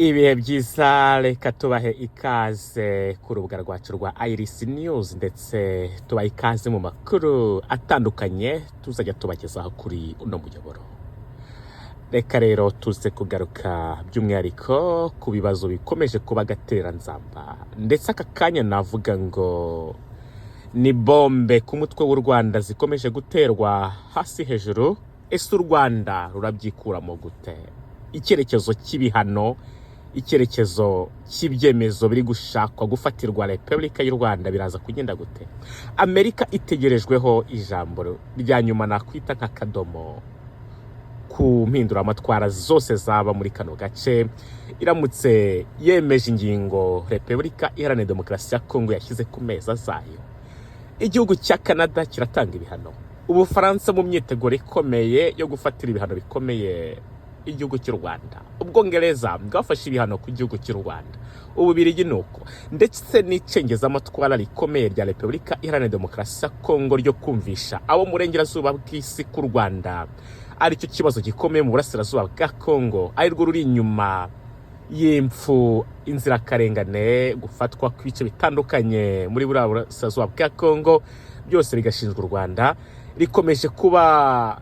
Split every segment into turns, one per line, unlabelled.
Ibihe byiza, reka tubahe ikaze ku rubuga rwacu rwa Iris News, ndetse tubahe ikaze mu makuru atandukanye tuzajya tubagezaho kuri uno muyoboro. Reka rero tuze kugaruka by'umwihariko ku bibazo bikomeje kuba agatereranzamba, ndetse aka kanya navuga ngo ni bombe ku mutwe w'u Rwanda zikomeje guterwa hasi hejuru. Ese u Rwanda rurabyikuramo gute? Icyerekezo cy'ibihano, icyerekezo cy'ibyemezo biri gushakwa gufatirwa Repubulika y'u Rwanda biraza kugenda gute? Amerika itegerejweho ijambo rya nyuma, nakwita nk'akadomo ku mpinduramatwara zose zaba muri kano gace, iramutse yemeje ingingo Repubulika Iharanira Demokarasi ya Kongo yashyize ku meza zayo. Igihugu cya Canada kiratanga ibihano, Ubufaransa mu myiteguro ikomeye yo gufatira ibihano bikomeye igihugu cy'u Rwanda, Ubwongereza bwafashe ibihano ku gihugu cy'u Rwanda, Ububirigi ni uko, ndetse n'icengezamatwara rikomeye rya Repubulika Iharanira Demokarasi ya Kongo ryo kumvisha abo mu burengerazuba bw'isi ku Rwanda aricyo kibazo gikomeye mu burasirazuba bwa Kongo, arirwo ruri inyuma y'impfu, inzirakarengane, gufatwa kw'ibice bitandukanye muri buriya burasirazuba bwa Kongo, byose bigashinjwa u Rwanda, rikomeje kuba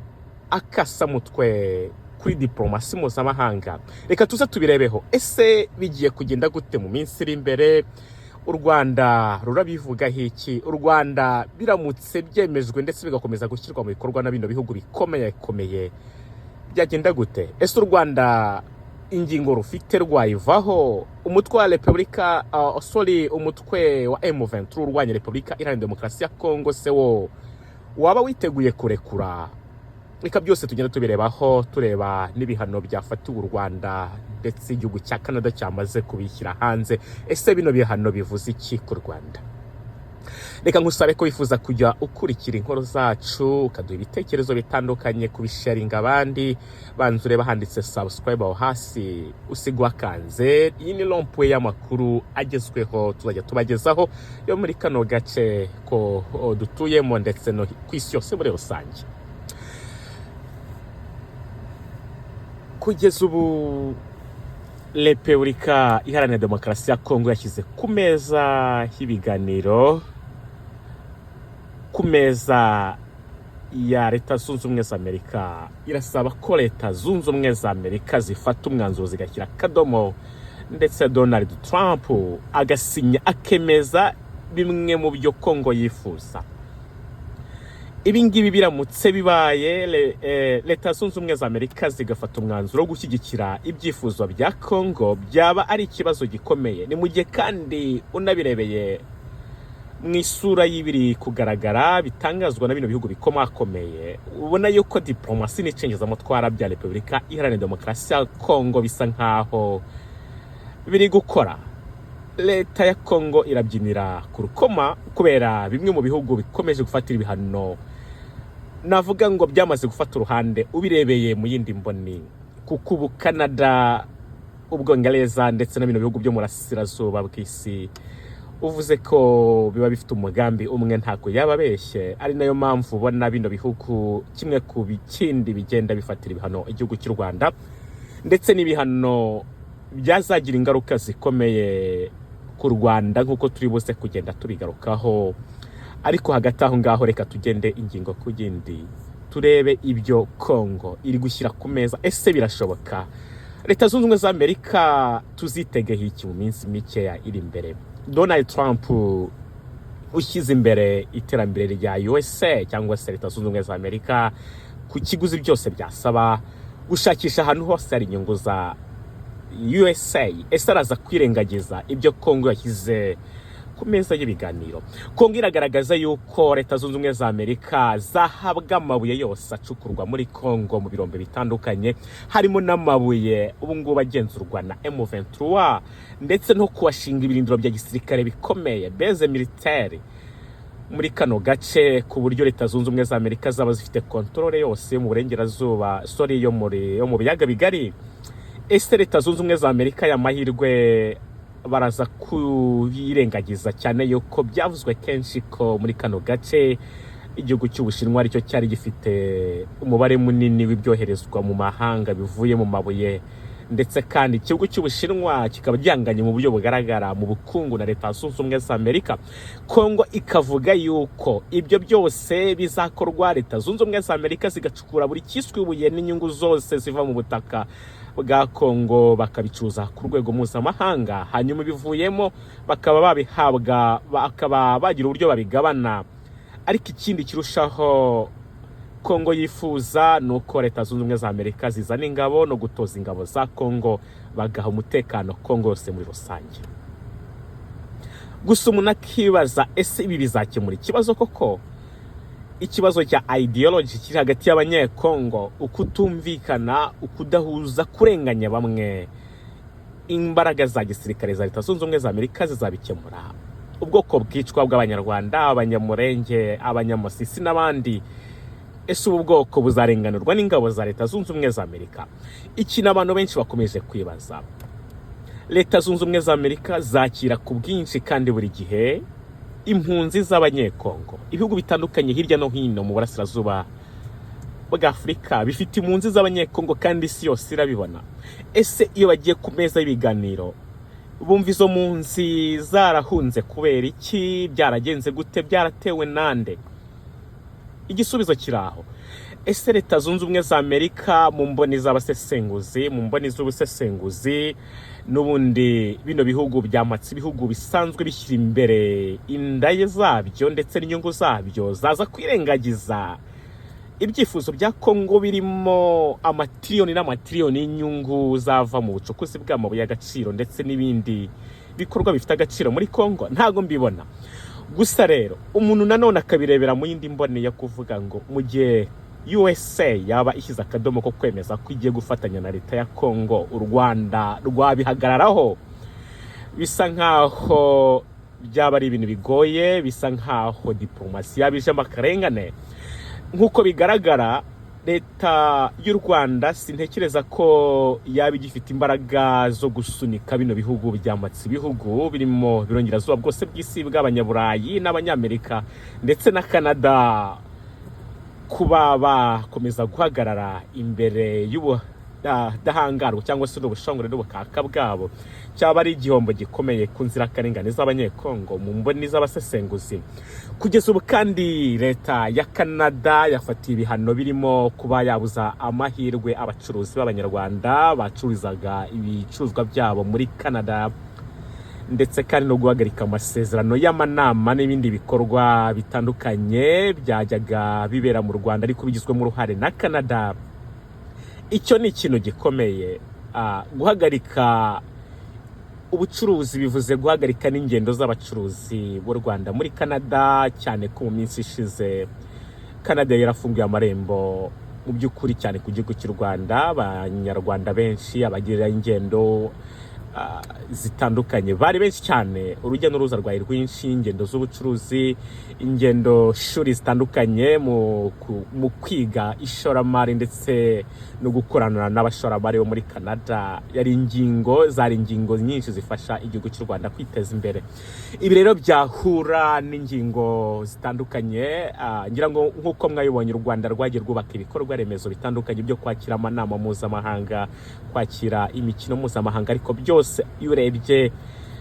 akasamutwe kuri diporomasi mpuzamahanga. Reka tuze tubirebeho. Ese bigiye kugenda gute mu minsi iri imbere? U Rwanda rurabivugaho iki? U Rwanda biramutse byemejwe ndetse bigakomeza gushyirwa mu bikorwa na bino bihugu bikomeye komeye, byagenda gute? Ese u Rwanda ingingo rufite rwayivaho? Umutwe wa Repubulika, sorry, umutwe wa M23 urwanya Repubulika Iharanira Demokarasi ya Kongo se wo waba witeguye kurekura? Reka byose tugenda tubirebaho, tureba n'ibihano byafatiwe u Rwanda, ndetse igihugu cya Canada cyamaze kubishyira hanze. Ese bino bihano bivuze iki ku Rwanda? Reka nkusabe ko wifuza kujya ukurikira inkuru zacu, ukaduha ibitekerezo bitandukanye, kubisharinga abandi, banza ureba handitse subscribe aho hasi, usigwa wakanze. Iyi ni rond-point y'amakuru agezweho tuzajya tubagezaho yo muri kano gace ko dutuyemo, ndetse no ku isi yose muri rusange. Kugeza ubu Repubulika Iharanira Demokarasi ya Kongo yashyize ku meza y'ibiganiro, ku meza ya Leta Zunze Ubumwe za Amerika, irasaba ko Leta Zunze Ubumwe za Amerika zifata umwanzuro, zigashyira akadomo, ndetse Donald Trump agasinya akemeza bimwe mu byo Kongo yifuza. Ibi ngibi biramutse bibaye, Leta Zunze Ubumwe za Amerika zigafata umwanzuro wo gushyigikira ibyifuzo bya Kongo, byaba ari ikibazo gikomeye. Ni mu gihe kandi unabirebeye mu isura y'ibiri kugaragara bitangazwa na bino bihugu bikomakomeye, ubona yuko diplomasi n'icengezamatwara bya Repubulika Iharanira Demokarasi ya Kongo bisa nkaho biri gukora. Leta ya Kongo irabyinira ku rukoma kubera bimwe mu bihugu bikomeje gufatira ibihano, navuga ngo byamaze gufata uruhande ubirebeye mu yindi mboni, kuko ubu Canada, Ubwongereza ndetse na bino bihugu byo mu burasirazuba bw'isi uvuze ko biba bifite umugambi umwe ntabwo yaba abeshye. Ari nayo mpamvu ubona bino bihugu kimwe ku kindi bigenda bifatira ibihano igihugu cy'u Rwanda, ndetse n'ibihano byazagira ingaruka zikomeye ku Rwanda nk'uko turi buze kugenda tubigarukaho. Ariko hagati aho ngaho reka tugende ingingo ku yindi, turebe ibyo Kongo iri gushyira ku meza. Ese birashoboka? Leta Zunze Ubumwe za Amerika tuzitegeho iki mu minsi mikeya iri imbere? Donald Trump ushyize imbere iterambere rya USA cyangwa se Leta Zunze Ubumwe za Amerika ku kiguzi byose byasaba, gushakisha ahantu hose hari inyungu za USA, ese araza kwirengagiza ibyo Kongo yashyize ku meza y'ibiganiro? Kongo iragaragaza yuko Leta Zunze Ubumwe za Amerika zahabwa amabuye yose acukurwa muri Kongo mu birombe bitandukanye, harimo n'amabuye ubu ngubu agenzurwa na M23, ndetse no kuhashinga ibirindiro bya gisirikare bikomeye, base militaire, muri kano gace, ku buryo Leta Zunze Ubumwe za Amerika zaba zifite contrôle yose yo mu burengerazuba, sorry, yo mu biyaga bigari. Ese Leta Zunze Ubumwe za Amerika aya mahirwe baraza kuyirengagiza, cyane yuko byavuzwe kenshi ko muri kano gace igihugu cy'Ubushinwa aricyo cyari gifite umubare munini w'ibyoherezwa mu mahanga bivuye mu mabuye Ndetse kandi igihugu cy'Ubushinwa kikaba gihanganye mu buryo bugaragara mu bukungu na Leta Zunze Ubumwe za Amerika. Kongo ikavuga yuko ibyo byose bizakorwa, Leta Zunze Ubumwe za Amerika zigacukura buri kiswe ibuye n'inyungu zose ziva mu butaka bwa Kongo, bakabicuruza ku rwego mpuzamahanga, hanyuma ibivuyemo bakaba babihabwa, bakaba bagira uburyo babigabana. Ariko ikindi kirushaho Kongo yifuza ni uko Leta Zunze Ubumwe za Amerika zizana ingabo no gutoza ingabo za Kongo, bagaha umutekano Kongo yose muri rusange. Gusa umuntu akibaza: ese ibi bizakemura ikibazo koko? Ikibazo cya ideology kiri hagati y'Abanyekongo, ukutumvikana, ukudahuza, kurenganya bamwe, imbaraga za gisirikare za Leta Zunze Ubumwe za Amerika zizabikemura? Ubwoko bwicwa bw'Abanyarwanda, Abanyamurenge, Abanyamasisi n'abandi, ese ubu bwoko buzarenganurwa n'ingabo za Leta Zunze Ubumwe za Amerika? Ikintu abantu benshi bakomeje kwibaza: Leta Zunze Ubumwe za Amerika zakira ku bwinshi kandi buri gihe impunzi z'Abanyekongo. Ibihugu bitandukanye hirya no hino mu burasirazuba bwa Afurika bifite impunzi z'Abanyekongo, kandi isi yose irabibona. Ese iyo bagiye ku meza y'ibiganiro, bumva izo mpunzi zarahunze kubera iki? Byaragenze gute? Byaratewe nande? Igisubizo kiri aho. Ese Leta Zunze Ubumwe za Amerika, mu mboni z'abasesenguzi, mu mboni z'ubusesenguzi, n'ubundi bino bihugu byamatse ibihugu bisanzwe bishyira imbere inda zabyo ndetse n'inyungu zabyo, zaza kwirengagiza ibyifuzo bya Kongo birimo amatiriyoni n'amatiriyoni y'inyungu zava mu bucukuzi bw'amabuye y'agaciro ndetse n'ibindi bikorwa bifite agaciro muri Kongo? Ntabwo mbibona. Gusa rero umuntu nanone akabirebera mu yindi mboni yo kuvuga ngo mu gihe USA yaba ishyize akadomo ko kwemeza ko igiye gufatanya na leta ya Kongo, u Rwanda rwabihagararaho? Bisa nkaho byaba ari ibintu bigoye, bisa nkaho diporomasi yaba ijemo akarengane. Nk'uko bigaragara, leta y'u Rwanda sintekereza ko yaba igifite imbaraga zo gusunika bino bihugu byamatse ibihugu birimo birongerazuba bwose bw'isi bw'Abanyaburayi n'Abanyamerika ndetse na Canada kuba bakomeza guhagarara imbere y'ubudahangarwa cyangwa se n'ubushongore n'ubukaka bwabo. Cyaba ari igihombo gikomeye ku nzirakarengane z'Abanyekongo mu mboni z'abasesenguzi. Kugeza ubu kandi leta ya Canada yafatiye ibihano birimo kuba yabuza amahirwe abacuruzi b'Abanyarwanda bacururizaga ibicuruzwa byabo muri Canada, ndetse kandi no guhagarika amasezerano y'amanama n'ibindi bikorwa bitandukanye byajyaga bibera mu Rwanda ariko bigizwemo uruhare na Canada. Icyo ni ikintu gikomeye. Guhagarika ubucuruzi bivuze guhagarika n'ingendo z'abacuruzi b'u Rwanda muri Canada, cyane ko mu minsi ishize Canada yarafunguye amarembo mu by'ukuri cyane ku gihugu cy'u Rwanda. Abanyarwanda benshi, abagira ingendo zitandukanye bari benshi cyane, urujya n'uruza rwari rwinshi, ingendo z'ubucuruzi, ingendo shuri zitandukanye mu kwiga ishoramari ndetse no gukorana n'abashoramari bo muri Canada. Yari ingingo, zari ingingo nyinshi zifasha igihugu cy'u Rwanda kwiteza imbere. Ibi rero byahura n'ingingo zitandukanye. Ngira ngo nk'uko mwabibonye, u Rwanda rwagiye rwubaka ibikorwa remezo bitandukanye byo kwakira amanama mpuzamahanga, kwakira imikino mpuzamahanga, ariko byose iyo urebye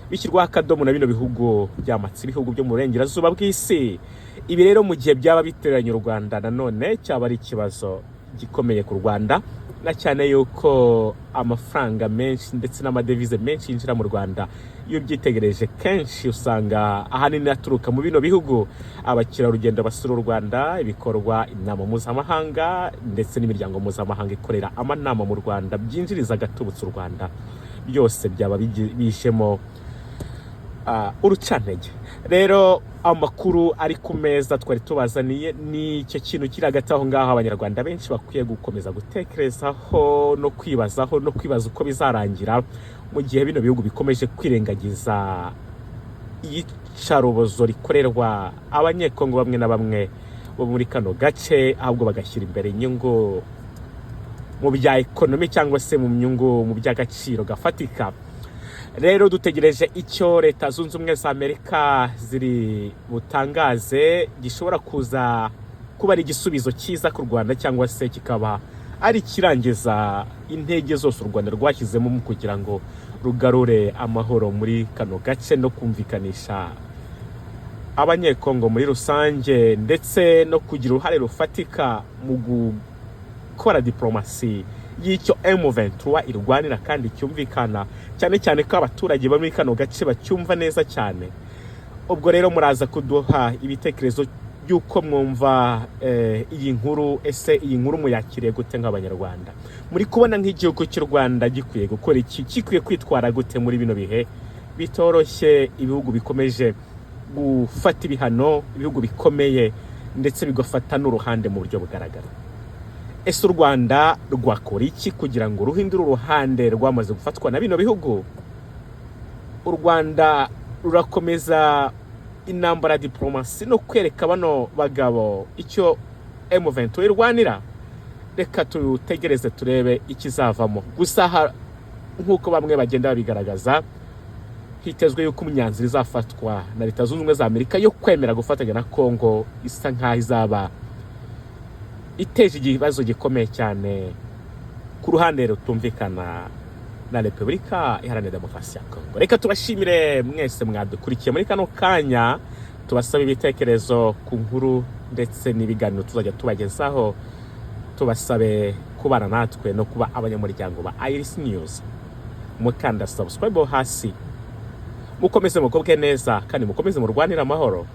bishyirwaho akadomo na bino bihugu byamatse ibihugu byo mu burengerazuba bw'isi. Ibi rero mu gihe byaba biteranye u Rwanda, nanone cyaba ari ikibazo gikomeye ku Rwanda, na cyane yuko amafaranga menshi ndetse n'amadevize menshi yinjira mu Rwanda, iyo ubyitegereje kenshi usanga ahanini aturuka mu bino bihugu: abakerarugendo basura u Rwanda, ibikorwa, inama mpuzamahanga ndetse n'imiryango mpuzamahanga ikorera amanama mu Rwanda byinjiriza agatubutse u Rwanda. Byose byaba bijemo urucantege. Rero amakuru ari ku meza twari tubazaniye ni icyo kintu kiri hagati aho ngaho Abanyarwanda benshi bakwiye gukomeza gutekerezaho no kwibazaho no kwibaza uko bizarangira mu gihe bino bihugu bikomeje kwirengagiza iyicarubozo rikorerwa Abanyekongo bamwe na bamwe bo muri kano gace, ahubwo bagashyira imbere inyungu mu bya economy cyangwa se mu nyungu mu by'agaciro gafatika. Rero dutegereje icyo Leta Zunze Ubumwe za Amerika ziri butangaze gishobora kuza kuba ari igisubizo cyiza ku Rwanda cyangwa se kikaba Ari ikirangiza intege zose u Rwanda rwashyizemo mu kugira ngo rugarure amahoro muri kano gace no kumvikanisha Abanyekongo muri rusange, ndetse no kugira uruhare rufatika mu gukora diplomasi y'icyo M23 irwanira kandi cyumvikana, cyane cyane ko abaturage bo muri kano gace bacyumva neza cyane. Ubwo rero muraza kuduha ibitekerezo by'uko mwumva iyi nkuru. Ese iyi nkuru muyakiriye gute nk'Abanyarwanda? Muri kubona nk'igihugu cy'u Rwanda gikwiye gukora iki, gikwiye kwitwara gute muri bino bihe bitoroshye, ibihugu bikomeje gufata ibihano, ibihugu bikomeye ndetse bigafata n'uruhande mu buryo bugaragara? Ese u Rwanda rwakora iki kugira ngo ruhindure uruhande rwamaze gufatwa na bino bihugu? U Rwanda rurakomeza intambara ya diplomasi no kwereka bano bagabo icyo M23 irwanira? Reka tutegereze turebe ikizavamo. Gusa nk'uko bamwe bagenda babigaragaza, hitezwe yuko imyanzuro izafatwa na Leta Zunze Ubumwe za Amerika yo kwemera gufatanya na Congo isa nk'aho izaba iteje ikibazo gikomeye cyane ku ruhande rutumvikana na Repubulika Iharanira Demokarasi ya Kongo. Reka tubashimire mwese mwadukurikiye muri kano kanya, tubasaba ibitekerezo ku nkuru ndetse n'ibiganiro tuzajya tubagezaho, tubasabe kubana natwe no kuba abanyamuryango ba Iris News mukanda subscribe hasi. Mukomeze mugubwe neza kandi mukomeze murwanire amahoro.